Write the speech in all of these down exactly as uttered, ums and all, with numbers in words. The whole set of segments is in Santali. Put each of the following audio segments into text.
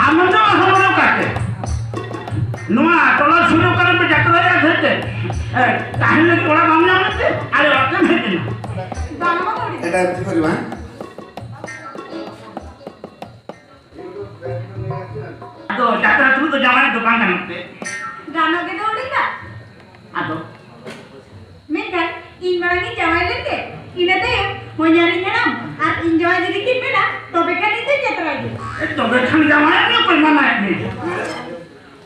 ᱟᱢ ᱫᱚ ᱦᱚᱲ ᱚᱠᱟᱛᱮ? ᱱᱚᱣᱟ ᱴᱚᱞᱟ ᱥᱩᱨ ᱚᱠᱟᱨᱮ ᱯᱮ ᱡᱟᱛᱨᱟᱭᱟ ᱥᱮ ᱪᱮᱫ? ᱮ, ᱛᱟᱦᱮᱱ ᱞᱟᱹᱜᱤᱫ ᱚᱲᱟᱜ ᱵᱟᱢ ᱧᱟᱢ ᱞᱮᱫ ᱛᱮ ᱟᱞᱮ ᱚᱲᱟᱜ ᱛᱮᱢ ᱦᱮᱡ ᱮᱱᱟ? ᱵᱟᱝ, ᱵᱟᱝ, ᱵᱟᱝ᱾ ᱮᱴᱟᱜ ᱠᱤᱪᱷᱩ ᱠᱚ ᱵᱟᱝ? ᱟᱫᱚ ᱡᱟᱛᱨᱟ ᱛᱩᱞᱩᱡ ᱫᱚ ᱡᱟᱶᱟᱭ ᱫᱚ ᱵᱟᱝ ᱜᱟᱱᱚᱜ ᱛᱮ? ᱜᱟᱱᱚᱜ ᱜᱮ ᱫᱚ ᱩᱰᱤ ᱫᱟ᱾ ᱟᱫᱚ? ᱢᱮᱱᱠᱷᱟᱱ ᱤᱧ ᱢᱟᱲᱟᱝ ᱤᱧ ᱡᱟᱶᱟᱭ ᱞᱮᱱ ᱜᱮ, ᱤᱱᱟᱹ ᱛᱟᱭᱚᱢ ᱦᱚᱧᱦᱟᱨᱤᱧ ᱦᱟᱲᱟᱢ ᱟᱨ ᱤᱧ ᱡᱟᱶᱟᱭ ᱡᱩᱫᱤ ᱠᱤᱱ ᱢᱮᱱᱟ, ᱛᱚᱵᱮ ᱠᱷᱟᱱ ᱤᱧ ᱫᱚᱧ ᱡᱟᱛᱨᱟᱭ ᱜᱮ᱾ ᱮ, ᱛᱚᱵᱮ ᱠᱷᱟᱱ ᱡᱟᱶᱟᱭ ᱢᱮ, ᱚᱠᱚᱭ ᱢᱟᱱᱟᱭᱮᱫ ᱢᱮᱭᱟ?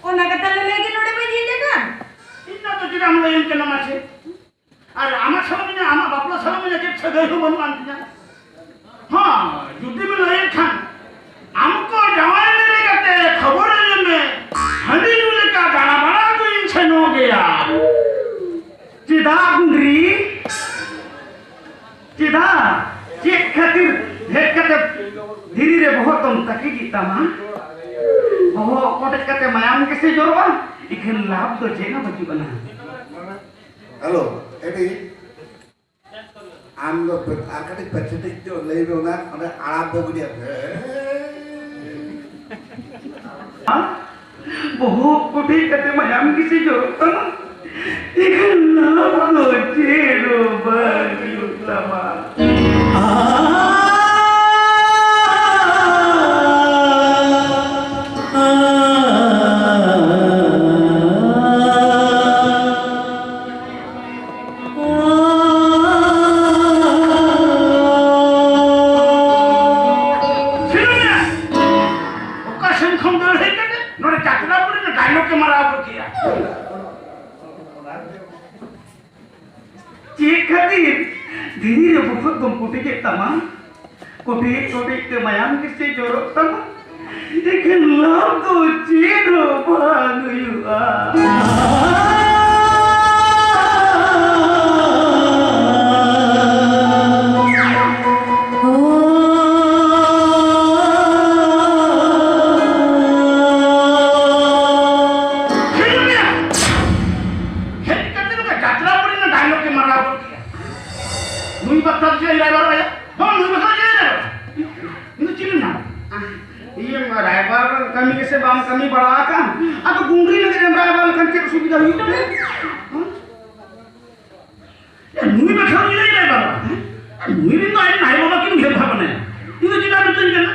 ᱚᱱᱟ ᱠᱟᱛᱷᱟ ᱞᱟᱹᱞᱟᱹᱭ ᱜᱮ ᱱᱚᱰᱮ ᱢᱟᱹᱧ ᱦᱮᱡ ᱟᱠᱟᱱ᱾ ᱤᱧ ᱫᱚ ᱪᱮᱫᱟᱜ ᱮᱢ ᱞᱟᱹᱭᱟᱹᱧ ᱠᱟᱱᱟ ᱢᱟᱥᱮ? ᱟᱨ ᱟᱢᱟᱜ ᱥᱟᱞᱟᱜ ᱤᱧᱟᱹᱜ, ᱟᱢᱟᱜ ᱵᱟᱯᱞᱟ ᱥᱟᱞᱟᱜ ᱤᱧᱟᱹᱜ ᱪᱮᱫ ᱥᱟᱹᱜᱟᱹᱭ ᱦᱚᱸ ᱵᱟᱹᱱᱩᱜ ᱟᱱ ᱛᱤᱧᱟ᱾ ᱦᱚᱸ, ᱡᱩᱫᱤᱢ ᱞᱟᱹᱭᱮᱫ ᱠᱷᱟᱱ, ᱟᱢ ᱠᱚ ᱡᱟᱶᱟᱭ ᱢᱮ ᱞᱟᱹᱭ ᱠᱟᱛᱮ ᱠᱷᱚᱵᱚᱨ ᱟᱹᱧ ᱢᱮ, ᱦᱟᱺᱰᱤ ᱧᱩ ᱞᱮᱠᱟ ᱫᱟᱬᱟ ᱵᱟᱲᱟ ᱫᱚᱧ ᱥᱮᱱᱚᱜ ᱜᱮᱭᱟ᱾ ᱪᱮᱫᱟᱜ ᱜᱩᱸᱰᱨᱤ? ᱪᱮᱫᱟᱜ? ᱪᱮᱫ ᱠᱷᱟᱹᱛᱤᱨ ᱦᱮᱡ ᱠᱟᱛᱮ ᱫᱷᱤᱨᱤ ᱨᱮ ᱵᱚᱦᱚᱜ ᱫᱚᱢ ᱛᱟᱹᱠᱤᱡ ᱮᱫ ᱛᱟᱢᱟ? ᱵᱚᱦᱚᱜ ᱠᱚᱴᱮᱡ ᱠᱟᱛᱮ ᱢᱟᱭᱟᱢ ᱜᱮᱥᱮ ᱡᱚᱨᱚᱜᱼᱟ, ᱤᱠᱷᱟᱹᱱ ᱞᱟᱵᱷ ᱫᱚ ᱪᱮᱫ ᱦᱚᱸ ᱵᱟᱹᱪᱩᱜ ᱟᱱᱟ᱾ ᱦᱮᱞᱳ, ᱮᱰᱤ, ᱟᱢ ᱫᱚ ᱟᱨ ᱠᱟᱹᱴᱤᱡ ᱯᱟᱪᱷᱮ ᱴᱷᱮᱡ ᱪᱚ ᱞᱟᱹᱭ ᱢᱮ, ᱚᱱᱟ ᱚᱸᱰᱮ ᱟᱲᱟᱜ ᱫᱚ ᱵᱩᱡᱷᱟᱹᱜ ᱯᱮ᱾ ᱵᱚᱦᱚᱜ ᱠᱚᱴᱮᱡ ᱠᱟᱛᱮ ᱢᱟᱭᱟᱢ ᱜᱮᱥᱮ ᱡᱚᱨᱚᱜ ᱠᱟᱱᱟ, ᱤᱠᱷᱟᱹᱱ ᱞᱟᱵᱷ ᱫᱚ ᱪᱮᱫ ᱦᱚᱸ ᱵᱟᱝ ᱦᱩᱭᱩᱜ ᱛᱟᱢᱟ᱾ ᱚᱠᱟ ᱥᱮᱱ ᱠᱷᱚᱱ ᱫᱟᱹᱲ ᱦᱮᱡ ᱠᱟᱛᱮ ᱱᱚᱰᱮ ᱡᱟᱛᱨᱟ ᱵᱩᱨᱩ ᱨᱮ ᱰᱟᱭᱞᱚᱜ ᱮ ᱢᱟᱨᱟᱣ ᱜᱚᱫ ᱠᱮᱜᱼᱟ᱾ ᱪᱮᱫ ᱠᱷᱟᱹᱛᱤᱨ ᱫᱷᱤᱨᱤ ᱨᱮ ᱵᱚᱦᱚᱜ ᱫᱚᱢ ᱠᱚᱴᱮᱡᱮᱫ ᱛᱟᱢᱟ? ᱠᱚᱴᱮᱡ ᱠᱚᱴᱮᱡ ᱛᱮ ᱢᱟᱭᱟᱢ ᱜᱮᱥᱮ ᱡᱚᱨᱚᱜ ᱛᱟᱢᱟ, ᱮᱠᱷᱮᱱ ᱞᱟᱵᱷ ᱫᱚ ᱪᱮᱫ ᱦᱚᱸ ᱵᱟᱝ ᱦᱩᱭᱩᱜᱼᱟ᱾ ᱱᱩᱭ ᱵᱟᱠᱷᱨᱟ ᱪᱮᱫ ᱨᱟᱭᱵᱟᱨ ᱟᱭᱟ? ᱵᱟᱝ, ᱱᱩᱭ ᱵᱟᱠᱷᱨᱟ ᱪᱮᱫ ᱨᱟᱭᱵᱟᱨ? ᱤᱧ ᱫᱚ ᱪᱮᱫ ᱤᱧ ᱧᱟᱢᱟ? ᱤᱭᱟᱹ, ᱨᱟᱭᱵᱟᱨ ᱠᱟᱹᱢᱤ ᱜᱮᱥᱮ ᱵᱟᱢ ᱠᱟᱹᱢᱤ ᱵᱟᱲᱟ ᱟᱠᱟᱱ? ᱟᱫᱚ ᱜᱩᱸᱰᱨᱤ ᱞᱟᱹᱜᱤᱫ ᱮᱢ ᱨᱟᱭᱵᱟᱨ ᱞᱮᱠᱷᱟᱱ ᱪᱮᱫ ᱥᱩᱵᱤᱫᱷᱟ ᱦᱩᱭᱩᱜ ᱛᱟᱭᱟ? ᱦᱮᱸ? ᱱᱩᱭ ᱵᱟᱠᱷᱨᱟ ᱩᱱᱤ ᱞᱟᱹᱭ ᱨᱟᱭᱵᱟᱨ᱾ ᱱᱩᱭ ᱨᱮᱱ ᱫᱚ ᱟᱡ ᱨᱮᱱ ᱟᱭᱳ ᱵᱟᱵᱟ ᱠᱤᱱ ᱩᱭᱦᱟᱹᱨ ᱵᱷᱟᱵᱽᱱᱟᱭᱟ᱾ ᱤᱧ ᱫᱚ ᱪᱮᱫᱟᱜ ᱢᱤᱛᱟᱹᱧ ᱠᱟᱱᱟ?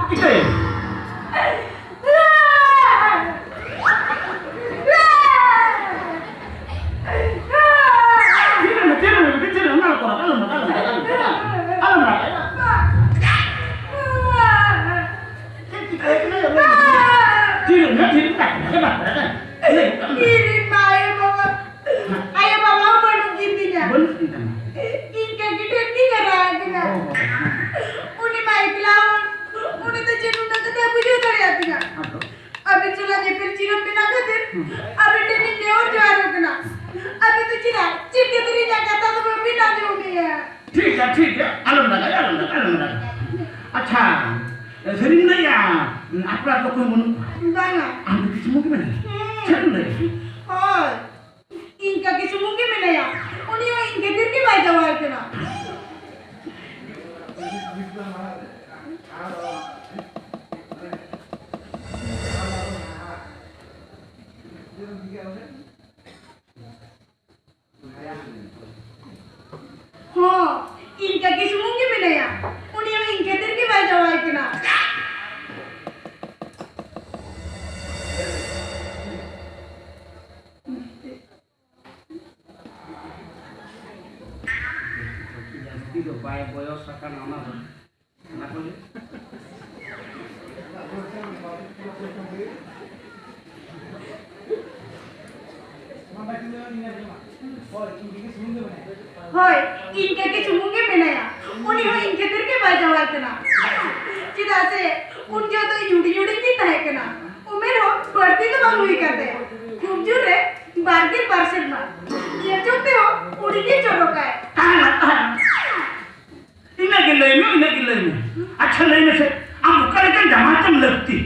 ᱪᱤᱠᱟᱹᱭᱮᱱ? ᱛᱷᱤᱨ ᱢᱮ, ᱛᱷᱤᱨ ᱢᱮ, ᱵᱤᱴᱤ, ᱛᱷᱤᱨ ᱢᱮ, ᱟᱞᱚᱢ ᱨᱟᱜᱽ, ᱟᱞᱚᱢ ᱨᱟᱜᱽ, ᱟᱞᱚᱢ ᱨᱟᱜᱽ, ᱟᱞᱚᱢ ᱨᱟᱜᱽ᱾ ᱪᱮᱫ ᱪᱤᱠᱟᱹᱭᱮᱱ ᱠᱟᱱᱟ? ᱛᱷᱤᱨ ᱢᱮ, ᱛᱷᱤᱨ ᱢᱮ, ᱵᱟᱠᱚ ᱨᱟᱜᱟ, ᱵᱟᱠᱚ ᱨᱟᱜᱟ᱾ ᱤᱧ ᱨᱮᱱ ᱢᱟ ᱟᱭᱳ ᱵᱟᱵᱟ, ᱟᱭᱳ ᱵᱟᱵᱟ ᱦᱚᱸ ᱵᱟᱹᱱᱩᱜ ᱠᱤᱱ ᱛᱤᱧᱟ᱾ ᱵᱟᱹᱱᱩᱜ ᱠᱤᱱ ᱛᱟᱢᱟ? ᱤᱧ ᱠᱟᱹᱴᱤᱡ ᱴᱷᱮᱱ ᱜᱤᱧ ᱦᱟᱨᱟ ᱟᱠᱟᱱᱟ᱾ ᱚ, ᱦᱚ, ᱦᱚ᱾ ᱩᱱᱤ ᱢᱟ ᱮᱠᱞᱟ ᱦᱚᱲ, ᱩᱱᱤ ᱫᱚ ᱪᱮᱫ ᱩᱱᱟᱹᱜ ᱠᱟᱛᱷᱟᱭ ᱵᱩᱡᱷᱟᱹᱣ ᱫᱟᱲᱮᱭᱟᱛᱤᱧᱟ? ᱟᱫᱚ? ᱟᱹᱵᱤᱱ ᱥᱟᱞᱟᱜ ᱧᱮᱯᱮᱞ ᱪᱤᱨᱚᱱ ᱢᱮᱱᱟᱜ ᱠᱷᱟᱹᱛᱤᱨ ᱦᱩᱸ᱾ ᱟᱹᱵᱤᱱ ᱴᱷᱮᱱ ᱞᱤᱧ ᱱᱮᱦᱚᱨ ᱡᱚᱦᱟᱨᱚᱜ ᱠᱟᱱᱟ᱾ ᱟᱹᱵᱤᱱ ᱫᱚ ᱪᱮᱫᱟᱜ ᱪᱮᱫ ᱠᱷᱟᱹᱛᱤᱨ ᱤᱧᱟᱹᱜ ᱠᱟᱛᱷᱟ ᱫᱚ ᱵᱟᱹᱵᱤᱱ ᱟᱸᱡᱚᱢᱮᱜᱼᱟ? ᱴᱷᱤᱠ ᱜᱮᱭᱟ, ᱴᱷᱤᱠ ᱜᱮᱭᱟ, ᱟᱞᱚᱢ ᱨᱟᱜᱟ, ᱟᱞᱚᱢ ᱨᱟᱜᱟ, ᱟᱞᱚᱢ ᱨᱟᱜᱟ᱾ ᱟᱪᱪᱷᱟ, ᱥᱟᱹᱨᱤᱢ ᱞᱟᱹᱭᱟ, ᱟᱯᱱᱟᱨ ᱫᱚ ᱚᱠᱚᱭ ᱵᱟᱹᱱᱩᱜ ᱠᱚᱣᱟ? ᱵᱟᱝᱟ᱾ ᱟᱢ ᱫᱚ ᱠᱤᱥᱢᱚ ᱜᱮ ᱢᱮᱱᱟᱭᱟ? ᱦᱩᱸ᱾ ᱥᱟᱹᱨᱤᱢ ᱞᱟᱹᱭᱟ? ᱦᱳᱭ, ᱤᱧ ᱠᱟᱠᱤ ᱥᱩᱢᱩᱝ ᱜᱮ ᱢᱮᱱᱟᱭᱟ᱾ ᱩᱱᱤ ᱦᱚᱸ ᱤᱧ ᱠᱷᱟᱹᱛᱤᱨ ᱜᱮ ᱵᱟᱭ ᱡᱟᱶᱟᱭ ᱠᱟᱱᱟ᱾ ᱦᱚᱸ, ᱤᱧ ᱠᱟᱠᱤ ᱥᱩᱢᱩᱝ ᱜᱮ ᱢᱮᱱᱟᱭᱟ᱾ ᱩᱱᱤ ᱦᱚᱸ ᱤᱧ ᱠᱷᱟᱹᱛᱤᱨ ᱜᱮ ᱵᱟᱭ ᱡᱟᱶᱟᱭ ᱠᱟᱱᱟ᱾ ᱡᱟᱹᱥᱛᱤ ᱫᱚ ᱵᱟᱭ ᱵᱚᱭᱚᱥ ᱟᱠᱟᱱᱟ, ᱚᱱᱟ ᱫᱚ᱾ ᱦᱳᱭ, ᱤᱧ ᱠᱟᱹᱠᱤ ᱥᱩᱢᱩᱝ ᱜᱮ ᱢᱮᱱᱟᱭᱟ᱾ ᱩᱱᱤ ᱦᱚᱸ ᱤᱧ ᱠᱷᱟᱹᱛᱤᱨ ᱜᱮ ᱵᱟᱭ ᱡᱟᱶᱟᱭ ᱠᱟᱱᱟ᱾ ᱪᱮᱫᱟᱜ ᱥᱮ ᱩᱱ ᱡᱚᱦᱚᱜ ᱫᱚ ᱤᱧ ᱦᱩᱰᱤᱧ ᱦᱩᱰᱤᱧ ᱜᱤᱧ ᱛᱟᱦᱮᱸ ᱠᱟᱱᱟ᱾ ᱩᱢᱮᱨ ᱦᱚᱸ ᱵᱟᱹᱲᱛᱤ ᱫᱚ ᱵᱟᱝ ᱦᱩᱭ ᱠᱟᱱ ᱛᱟᱭᱟ᱾ ᱠᱷᱩᱵ ᱡᱳᱨ ᱨᱮ ᱵᱟᱨ ᱜᱮᱞ ᱵᱟᱨ ᱥᱮᱨᱢᱟ᱾ ᱧᱮᱞ ᱡᱚᱝ ᱛᱮᱦᱚᱸ ᱦᱩᱰᱤᱧ ᱜᱮ ᱪᱚᱨᱚᱠᱟᱭ᱾ ᱤᱱᱟᱹᱜ ᱜᱮ ᱞᱟᱹᱭ ᱢᱮ, ᱤᱱᱟᱹᱜ ᱜᱮ ᱞᱟᱹᱭ ᱢᱮ᱾ ᱟᱪᱪᱷᱟ, ᱞᱟᱹᱭ ᱢᱮᱥᱮ, ᱟᱢ ᱚᱠᱟ ᱞᱮᱠᱟᱱ ᱡᱟᱶᱟᱭ ᱛᱟᱢ ᱞᱟᱹᱠᱛᱤ?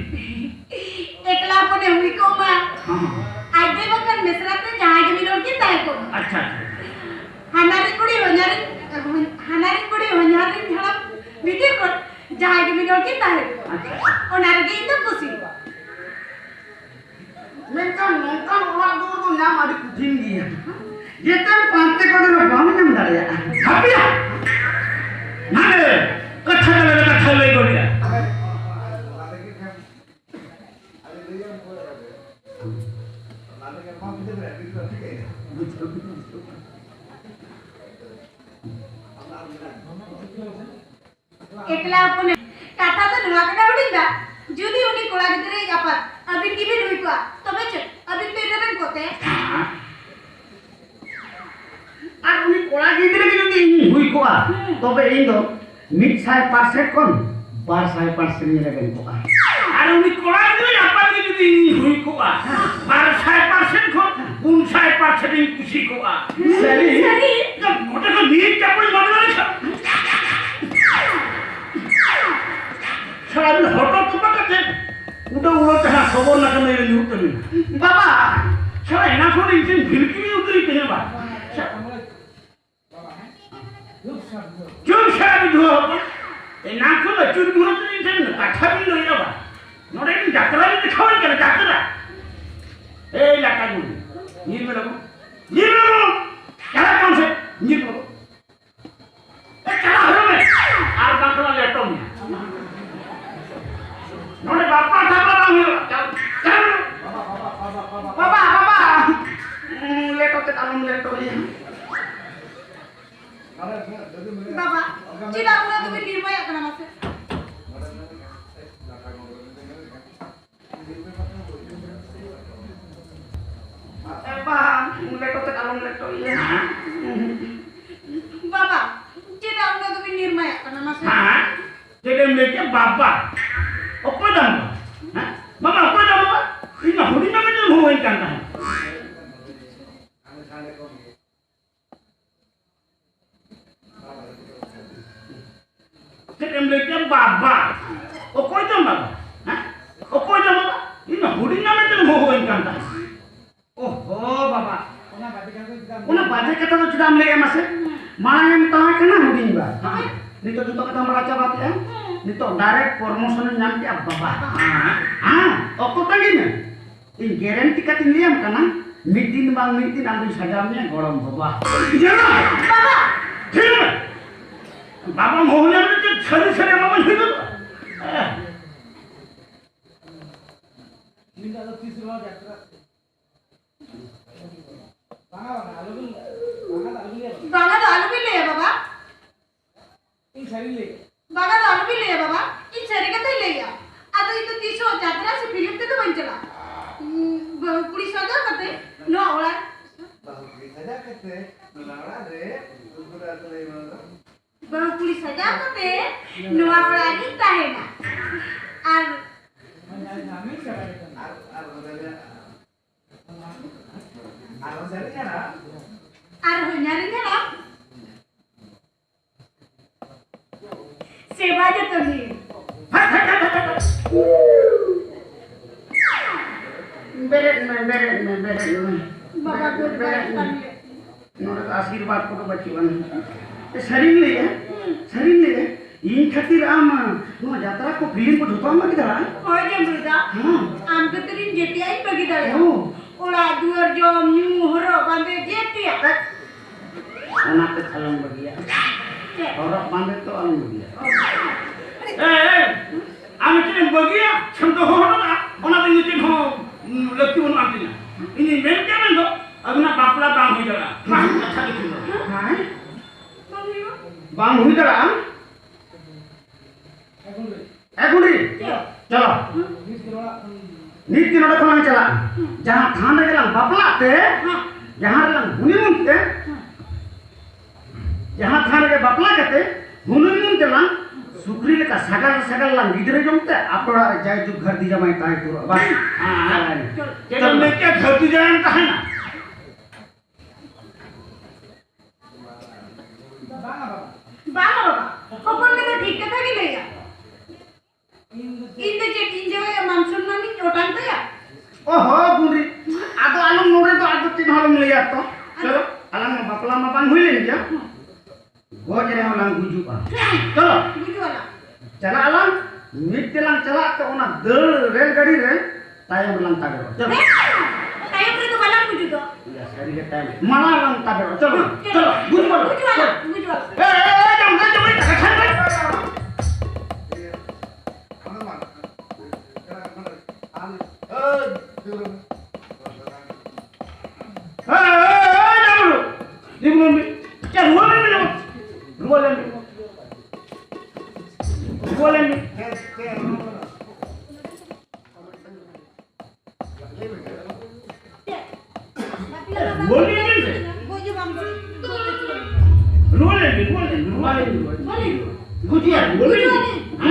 ᱮᱠᱞᱟ ᱦᱚᱯᱚᱱᱮ ᱦᱩᱭ ᱠᱚᱜ ᱢᱟ᱾ ᱦᱚᱸ᱾ ᱧᱟᱢ ᱟᱹᱰᱤ ᱠᱚᱴᱷᱤᱱ ᱜᱮᱭᱟ᱾ ᱡᱮᱛᱮᱢ ᱯᱟᱱᱛᱮ ᱠᱚᱫᱚ ᱵᱟᱢ ᱧᱟᱢ ᱫᱟᱲᱮᱭᱟᱜᱼᱟ᱾ ᱦᱟᱯᱮᱭᱟ! ᱱᱟᱰᱮ ᱠᱟᱛᱷᱟ ᱛᱟᱞᱟᱨᱮ ᱠᱟᱛᱷᱟ ᱞᱟᱹᱭ ᱜᱚᱫᱮᱜᱼᱟ᱾ ᱮᱠᱞᱟ ᱦᱚᱯᱚᱱ ᱠᱟᱛᱷᱟ ᱫᱚ ᱱᱚᱣᱟ ᱠᱟᱱᱟ ᱦᱩᱰᱤᱧ ᱵᱟ, ᱡᱩᱫᱤ ᱩᱱᱤ ᱠᱚᱲᱟ ᱜᱤᱫᱽᱨᱟᱹ ᱟᱯᱟᱛ ᱟᱹᱵᱤᱱ ᱜᱮᱵᱤᱱ ᱦᱩᱭ ᱠᱚᱜᱼᱟ, ᱛᱚᱵᱮ ᱪᱮᱫ ᱟᱹᱵᱤᱱ ᱯᱮ ᱨᱮᱵᱮᱱ ᱠᱚᱛᱮ? ᱟᱨ ᱩᱱᱤ ᱠᱚᱲᱟ ᱜᱤᱫᱽᱨᱟᱹ ᱜᱮ ᱡᱩᱫᱤ ᱤᱧ ᱦᱩᱭ ᱠᱚᱜᱼᱟ, ᱦᱩᱸ᱾ ᱛᱚᱵᱮ ᱤᱧ ᱫᱚ ᱢᱤᱫ ᱥᱟᱭ ᱯᱟᱨᱥᱮᱱᱴ ᱠᱷᱚᱱ ᱵᱟᱨ ᱥᱟᱭ ᱯᱟᱨᱥᱮᱱᱴ ᱤᱧ ᱨᱮᱵᱮᱱ ᱠᱚᱜᱼᱟ᱾ ᱟᱨ ᱩᱱᱤ ᱠᱚᱲᱟ ᱜᱤᱫᱽᱨᱟᱹ ᱟᱯᱟᱛ ᱜᱮ ᱡᱩᱫᱤ ᱤᱧ ᱦᱩᱭ ᱠᱚᱜᱼᱟ, ᱵᱟᱨ ᱥᱟᱭ ᱯᱟᱨᱥᱮᱱᱴ ᱠᱷᱚᱱ ᱯᱩᱱ ᱥᱟᱭ ᱯᱟᱨᱥᱮᱱᱴ ᱤᱧ ᱠᱩᱥᱤ ᱠᱚᱜᱼᱟ᱾ ᱥᱟᱹᱨᱤ? ᱥᱟᱹᱨᱤ? ᱜᱚᱴᱟ ᱠᱚ ᱱᱤᱭᱟᱹ ᱪᱟᱯᱚᱞ ᱢᱟᱨᱮ ᱢᱟᱨᱮ ᱥᱟᱵ᱾ ᱥᱟᱨᱟ ᱫᱤᱱ ᱦᱚᱴᱚᱜ ᱛᱚᱯᱟ ᱠᱟᱛᱮ ᱩᱰᱟᱹᱣ ᱩᱰᱟᱹᱣ ᱛᱮ ᱦᱟᱸᱜ ᱥᱚᱵᱚᱨ ᱱᱟᱠᱷᱟ ᱱᱟᱹᱭ ᱨᱮ ᱧᱩᱨᱩᱜ ᱛᱟᱹᱵᱤᱱᱟ᱾ ᱵᱟᱵᱟ! ᱥᱟᱞᱟ ᱮᱱᱟ ᱠᱷᱚᱱ ᱤᱧ ᱴᱷᱮᱱ ᱵᱷᱤᱲᱠᱤ ᱜᱮ ᱩᱫᱩᱨᱤᱡ ᱛᱟᱦᱮᱸ ᱵᱟ᱾ ᱪᱩᱯ ᱥᱟᱵ ᱫᱩᱦᱟᱹ ᱦᱚᱯᱚᱱ᱾ ᱮᱱᱟ ᱠᱷᱚᱱ ᱟᱹᱪᱩᱨ ᱫᱩᱦᱟᱹ ᱛᱮ ᱤᱧ ᱴᱷᱮᱱ ᱠᱟᱛᱷᱟ ᱵᱤᱱ ᱞᱟᱹᱭᱟ ᱵᱟ᱾ ᱱᱚᱰᱮ ᱵᱤᱱ ᱡᱟᱛᱨᱟ ᱵᱤᱱ ᱫᱮᱠᱷᱟᱣᱟᱹᱧ ᱠᱟᱱᱟ, ᱡᱟᱛᱨᱟ᱾ ᱮᱭ ᱞᱟᱴᱟ ᱜᱩᱲᱤ, ᱧᱤᱨ ᱢᱮ ᱞᱚᱜᱚᱱ᱾ ᱧᱤᱨ ᱢᱮ ᱞᱚᱜᱚᱱ᱾ ᱪᱟᱞᱟᱜ ᱠᱟᱱ ᱥᱮ, ᱧᱤᱨ ᱢᱮ ᱞᱚᱜᱚᱱ᱾ ᱮ, ᱪᱟᱞᱟᱜ ᱦᱩᱭᱩᱜ ᱢᱮ᱾ ᱟᱨ ᱵᱟᱝᱠᱷᱟᱱ ᱞᱮᱴᱚ ᱢᱮᱭᱟ᱾ ᱱᱚᱰᱮ ᱵᱟᱯᱞᱟ ᱴᱷᱟᱯᱞᱟ ᱵᱟᱝ ᱦᱩᱭᱩᱜᱼᱟ᱾ ᱪᱟᱞ, ᱪᱟᱞ᱾ ᱵᱟᱵᱟ, ᱵᱟᱵᱟ᱾ ᱩᱸ, ᱞᱮᱴᱚ ᱛᱮᱫ ᱟᱞᱚᱢ ᱞᱮᱴᱚᱭᱟ᱾ ᱵᱟᱵᱟ, ᱪᱮᱫᱟᱜ ᱩᱱᱟᱹᱜ ᱫᱚᱵᱤᱱ ᱱᱤᱨᱢᱟᱭᱟᱜ ᱠᱟᱱᱟ ᱢᱟᱥᱮ? ᱮ ᱵᱟᱝ, ᱞᱮᱴᱚ ᱛᱮᱫ ᱟᱞᱚᱢ ᱞᱮᱴᱚᱭᱟ᱾ ᱵᱟᱵᱟ, ᱪᱮᱫᱟᱜ ᱩᱱᱟᱹᱜ ᱫᱚᱵᱤᱱ ᱱᱤᱨᱢᱟᱭᱟᱜ ᱠᱟᱱᱟ ᱢᱟᱥᱮ? ᱦᱮᱸ? ᱪᱮᱫ ᱮᱢ ᱞᱟᱹᱭ ᱠᱮᱫ? ᱵᱟᱵᱟ? ᱚᱠᱚᱭ ᱛᱟᱢ ᱵᱟᱵᱟ? ᱦᱮᱸ? ᱵᱟᱵᱟ, ᱚᱠᱚᱭ ᱛᱟᱢ ᱵᱟᱵᱟ? ᱤᱧ ᱢᱟ ᱦᱩᱰᱤᱧ ᱠᱷᱚᱱ ᱜᱮ ᱦᱩᱭ ᱠᱟᱱ ᱛᱟᱦᱮᱸᱫ᱾ ᱪᱮᱫ ᱮᱢ ᱞᱟᱹᱭ ᱠᱮᱫ? ᱵᱟᱵᱟ᱾ ᱚᱠᱚᱭ ᱛᱟᱢ ᱵᱟᱵᱟ? ᱦᱮᱸ? ᱚᱠᱚᱭ ᱛᱟᱢ ᱵᱟᱵᱟ? ᱤᱧ ᱢᱟ ᱦᱩᱰᱤᱧ ᱠᱷᱚᱱ ᱜᱮ ᱦᱩᱭ ᱠᱟᱱ ᱛᱟᱦᱮᱸᱫ᱾ ᱚᱦᱚ ᱵᱟᱵᱟ, ᱚᱱᱟ ᱵᱟᱡᱮ ᱠᱟᱛᱷᱟ ᱫᱚ ᱪᱮᱫᱟᱜ ᱮᱢ ᱞᱟᱹᱭᱮᱜᱼᱟ ᱢᱟᱥᱮ? ᱢᱟᱲᱟᱝ ᱮᱢ ᱛᱟᱦᱮᱸ ᱠᱟᱱᱟ ᱦᱩᱰᱤᱧ ᱵᱟ᱾ ᱦᱮᱸ? ᱱᱤᱛᱚᱜ ᱡᱚᱛᱚ ᱠᱟᱛᱷᱟᱢ ᱵᱟᱲᱟᱭ ᱪᱟᱵᱟ ᱠᱮᱜᱼᱟ᱾ ᱱᱤᱛᱚᱜ direct promotion ᱮᱢ ᱧᱟᱢ ᱠᱮᱜᱼᱟ ᱵᱟᱵᱟ᱾ ᱦᱮᱸ? ᱚᱠᱛᱚ ᱛᱟᱺᱜᱤ ᱢᱮ᱾ ᱤᱧ guarantee ᱠᱟᱛᱮᱧ ᱞᱟᱹᱭᱟᱢ ᱠᱟᱱᱟ, ᱢᱤᱫ ᱫᱤᱱ ᱵᱟᱝ ᱢᱤᱫ ᱫᱤᱱ ᱟᱢ ᱫᱚᱧ ᱥᱟᱡᱟᱣ ᱢᱮᱭᱟ ᱜᱚᱲᱚᱢ ᱵᱟᱵᱟ᱾ ᱤᱭᱟᱹ! ᱵᱟᱵᱟ! ᱴᱷᱤᱠ ᱜᱮᱭᱟ᱾ ᱵᱟᱵᱟᱢ ᱦᱚᱦᱚ ᱧᱟᱢ ᱞᱮᱠᱷᱟᱱ ᱥᱟᱹᱨᱤ ᱥᱟᱹᱨᱤ ᱵᱟᱵᱟᱧ ᱦᱩᱭ ᱜᱚᱫᱚᱜᱼᱟ᱾ ᱦᱮᱸ᱾ ᱵᱟᱝᱟ ᱫᱚ ᱟᱞᱚᱵᱤᱱ ᱞᱟᱹᱭᱟ ᱵᱟᱵᱟ᱾ ᱤᱧ ᱥᱟᱹᱨᱤᱧ ᱞᱟᱹᱭᱟ᱾ ᱵᱟᱵᱟ ᱫᱚ ᱟᱞᱚᱵᱤᱱ ᱞᱟᱹᱭᱟ ᱵᱟᱵᱟ, ᱤᱧ ᱥᱟᱹᱨᱤ ᱠᱟᱛᱷᱟᱧ ᱞᱟᱹᱭᱟ᱾ ᱟᱫᱚ ᱤᱧ ᱫᱚ ᱛᱤᱥ ᱦᱚᱸ ᱡᱟᱛᱨᱟ ᱥᱮ ᱯᱷᱤᱞᱢ ᱛᱮᱫᱚ ᱵᱟᱹᱧ ᱪᱟᱞᱟᱜᱼᱟ᱾ ᱩᱸ, ᱵᱟᱹᱦᱩ ᱠᱩᱲᱤ ᱥᱟᱡᱟᱣ ᱠᱟᱛᱮ ᱱᱚᱣᱟ ᱚᱲᱟᱜ ᱵᱟᱹᱦᱩ ᱠᱩᱲᱤ ᱥᱟᱡᱟᱣ ᱠᱟᱛᱮ ᱱᱚᱣᱟ ᱚᱲᱟᱜ ᱨᱮ ᱩᱱᱠᱩ ᱫᱚ ᱟᱫᱚ ᱞᱟᱹᱭ ᱵᱟᱝ ᱫᱚ᱾ ᱵᱟᱹᱦᱩ ᱠᱩᱲᱤ ᱥᱟᱡᱟᱣ ᱠᱟᱛᱮ ᱱᱚᱣᱟ ᱚᱲᱟᱜ ᱨᱤᱧ ᱛᱟᱦᱮᱱᱟ᱾ ᱟᱨ ᱟᱨ, ᱟᱨ ᱵᱚᱫᱚᱞ ᱟᱨᱦᱚᱸ ᱥᱟᱹᱨᱤ ᱧᱮᱞᱟ᱾ ᱟᱨᱦᱚᱸ ᱧᱮᱞ ᱧᱮᱞᱟ᱾ ᱥᱮᱵᱟ ᱡᱚᱛᱚᱱ ᱦᱩᱭᱩᱜ᱾ ᱵᱮᱨᱮᱫ ᱢᱮ, ᱵᱮᱨᱮᱫ ᱢᱮ, ᱵᱮᱨᱮᱫ ᱢᱮ᱾ ᱵᱟᱵᱟ ᱵᱮᱨᱮᱫ ᱢᱮ, ᱜᱚᱰ ᱵᱮᱨᱮᱫ ᱵᱟᱭ ᱢᱮ᱾ ᱠᱟᱱ ᱞᱮ᱾ ᱱᱚᱰᱮ ᱫᱚ ᱟᱥᱤᱨᱵᱟᱫᱽ ᱠᱚᱫᱚ ᱵᱟᱹᱪᱩᱜ ᱟᱱ᱾ ᱮ, ᱥᱟᱹᱨᱤᱧ ᱞᱟᱹᱭᱟ, ᱥᱟᱹᱨᱤᱧ ᱞᱟᱹᱭᱟ, ᱤᱧ ᱠᱷᱟᱹᱛᱤᱨ ᱟᱢ ᱱᱚᱣᱟ ᱡᱟᱛᱨᱟ ᱠᱚ ᱯᱷᱤᱞᱢ ᱠᱚ ᱡᱷᱚᱛᱚ ᱟᱢ ᱵᱟᱹᱜᱤ ᱫᱟᱲᱮᱭᱟᱜᱼᱟ? ᱦᱳᱭ ᱡᱚᱢᱨᱩᱫᱟ᱾ ᱦᱮᱸ᱾ ᱟᱢ ᱠᱷᱟᱹᱛᱤᱨ ᱤᱧ ᱡᱮᱛᱮᱭᱟᱜ ᱤᱧ ᱵᱟᱹᱜᱤ ᱫᱟᱲᱮᱭᱟᱜᱼᱟ᱾ ᱚ᱾ ᱚᱲᱟᱜ ᱫᱩᱣᱟᱹᱨ, ᱡᱚᱢ ᱧᱩ, ᱦᱚᱨᱚᱜ ᱵᱟᱸᱫᱮ, ᱡᱮᱛᱮᱭᱟᱜ᱾ ᱚᱱᱟ ᱛᱮ ᱟᱞᱚᱢ ᱵᱟᱹᱜᱤᱭᱟ᱾ ᱪᱮᱫ? ᱦᱚᱨᱚᱜ ᱵᱟᱸᱫᱮ ᱛᱚ ᱟᱞᱚᱢ ᱵᱟᱹᱜᱤᱭᱟ᱾ ᱚ᱾ ᱮ, ᱮ, ᱟᱢ ᱪᱮᱫ ᱮᱢ ᱵᱟᱹᱜᱤᱭᱟ? ᱪᱷᱮᱢ ᱫᱚᱦᱚ ᱦᱚᱴᱚ ᱠᱟᱜᱼᱟ᱾ ᱚᱱᱟ ᱫᱚ ᱤᱧ ᱫᱚ ᱪᱮᱫ ᱦᱚᱸ, ᱩᱸ, ᱞᱟᱹᱠᱛᱤ ᱵᱟᱹᱱᱩᱜ ᱟᱱ ᱛᱤᱧᱟ᱾ ᱤᱧᱤᱧ ᱢᱮᱱ ᱠᱮᱫ ᱢᱮᱱ ᱫᱚ, ᱟᱹᱵᱤᱱᱟᱜ ᱵᱟᱯᱞᱟ ᱵᱟᱝ ᱦᱩᱭ ᱫᱟᱲᱮᱭᱟᱜᱼᱟ᱾ ᱢᱟ, ᱠᱟᱛᱷᱟ ᱜᱮ ᱴᱷᱤᱠ ᱵᱟᱹᱱᱩᱜᱼᱟ᱾ ᱦᱮᱸ? ᱵᱟᱝ ᱦᱩᱭᱩᱜᱼᱟ᱾ ᱵᱟᱝ ᱦᱩᱭ ᱫᱟᱲᱮᱭᱟᱜᱼᱟ᱾ ᱮ ᱜᱩᱸᱰᱨᱤ, ᱪᱚᱞᱚ᱾ ᱱᱤᱛ ᱜᱮ ᱱᱚᱰᱮ ᱠᱷᱚᱱ ᱞᱟᱝ ᱪᱟᱞᱟᱜᱼᱟ᱾ ᱡᱟᱦᱟᱸ ᱛᱷᱟᱱ ᱨᱮᱜᱮ ᱞᱟᱝ ᱵᱟᱯᱞᱟᱜ ᱛᱮ, ᱡᱟᱦᱟᱸ ᱨᱮᱞᱟᱝ ᱦᱩᱱᱤᱢᱩᱱ ᱛᱮ, ᱡᱟᱦᱟᱸ ᱛᱷᱟᱱ ᱨᱮᱜᱮ ᱵᱟᱯᱞᱟ ᱠᱟᱛᱮ ᱦᱩᱱᱤᱢᱩᱱ ᱛᱮᱞᱟᱝ ᱥᱩᱠᱨᱤ ᱞᱮᱠᱟ ᱥᱟᱜᱟᱲ ᱥᱟᱜᱟᱲ ᱞᱟᱝ ᱜᱤᱫᱽᱨᱟᱹ ᱡᱚᱝ ᱛᱮ ᱟᱯᱮ ᱚᱲᱟᱜ ᱨᱮ ᱡᱟᱭᱡᱩᱜᱽ ᱜᱷᱟᱹᱨᱫᱤ ᱡᱟᱢᱟᱭ ᱛᱟᱦᱮᱸ ᱩᱛᱟᱹᱨᱚᱜᱼᱟ᱾ ᱵᱟᱥ᱾ ᱦᱮᱸ᱾ ᱪᱮᱫ ᱮᱢ ᱢᱮᱱ ᱠᱮᱫ? ᱜᱷᱟᱹᱨᱫᱤ ᱡᱟᱢᱟᱭ ᱛᱟᱦᱮᱱᱟ? ᱵᱟᱝᱟ ᱵᱟᱵᱟ᱾ ᱵᱟᱝᱟ ᱵᱟᱵᱟ, ᱦᱚᱯᱚᱱ ᱜᱮ ᱫᱚ ᱴᱷᱤᱠ ᱠᱟᱛᱷᱟ ᱜᱮ ᱞᱟᱹᱭᱟ᱾ ᱤᱧ ᱫᱚ ᱪᱮᱫ ᱤᱧ ᱡᱟᱶᱟᱭᱟᱜ ᱢᱟᱱ ᱥᱚᱱᱢᱟᱱ ᱤᱧ ᱚᱴᱟᱝ ᱛᱟᱭᱟ? ᱚᱦᱚ, ᱜᱩᱸᱰᱨᱤ, ᱟᱫᱚ ᱟᱞᱚᱢ ᱱᱚᱰᱮ ᱫᱚ ᱟᱫᱚ ᱪᱮᱫ ᱦᱚᱸ ᱟᱞᱚᱢ ᱞᱟᱹᱭᱟ ᱛᱚ᱾ ᱪᱚᱞᱚ, ᱟᱞᱟᱝ ᱢᱟ ᱵᱟᱯᱞᱟ ᱢᱟ ᱵᱟᱝ ᱦᱩᱭ ᱞᱮᱱ ᱜᱮᱭᱟ᱾ ᱜᱚᱡ ᱨᱮᱦᱚᱸ ᱞᱟᱝ ᱜᱩᱡᱩᱜᱼᱟ᱾ ᱪᱚᱞᱚ᱾ ᱜᱩᱡᱩᱜ ᱟᱞᱟᱝ᱾ ᱪᱟᱞᱟᱜ ᱟᱞᱟᱝ, ᱢᱤᱫ ᱛᱮᱞᱟᱝ ᱪᱟᱞᱟᱜ ᱛᱮ ᱚᱱᱟ ᱫᱟᱹᱲ ᱨᱮᱞ ᱜᱟᱹᱰᱤ ᱨᱮ ᱛᱟᱭᱚᱢ ᱨᱮᱞᱟᱝ ᱛᱟᱵᱮᱨᱚᱜᱼᱟ᱾ ᱪᱚᱞᱚ᱾ ᱦᱮᱸ, ᱛᱟᱭᱚᱢ ᱨᱮᱫᱚ ᱵᱟᱞᱟᱝ ᱜᱩᱡᱩᱜᱼᱟ᱾ ᱢᱟᱞᱟ ᱨᱟᱝ ᱛᱟᱵᱮ, ᱪᱚᱞᱚ, ᱪᱚᱞᱚ, ᱵᱩᱡᱽ ᱵᱟᱲᱟ᱾ ᱵᱩᱡᱽ ᱵᱟᱲᱟ, ᱵᱩᱡᱽ ᱵᱟᱲᱟ᱾ ᱮ, ᱮ, ᱮ, ᱡᱚᱢ, ᱡᱚᱢ, ᱡᱚᱢ, ᱠᱟᱛᱷᱟ ᱠᱷᱟᱱ ᱫᱚ᱾ ᱮ, ᱮ, ᱮ, ᱡᱚᱢ, ᱡᱚᱢ, ᱡᱚᱢ, ᱪᱮᱫ ᱨᱩᱣᱟᱹ ᱞᱮᱱ ᱢᱮ? ᱨᱩᱣᱟᱹ ᱞᱮᱱ ᱢᱮ᱾ ᱨᱩᱣᱟᱹ ᱞᱮᱱ ᱢᱮ᱾ ᱨᱩᱣᱟᱹ ᱞᱮᱱ ᱢᱮ᱾ ᱨᱩᱣᱟᱹ ᱞᱮᱱ ᱢᱮ, ᱨᱩᱣᱟᱹ ᱞᱮᱱ ᱢᱮ, ᱨᱩᱣᱟᱹ ᱞᱮᱱ ᱢᱮ᱾ ᱜᱩᱡᱩᱜᱼᱟ, ᱨᱩᱣᱟᱹ ᱞᱮᱱ ᱢᱮ᱾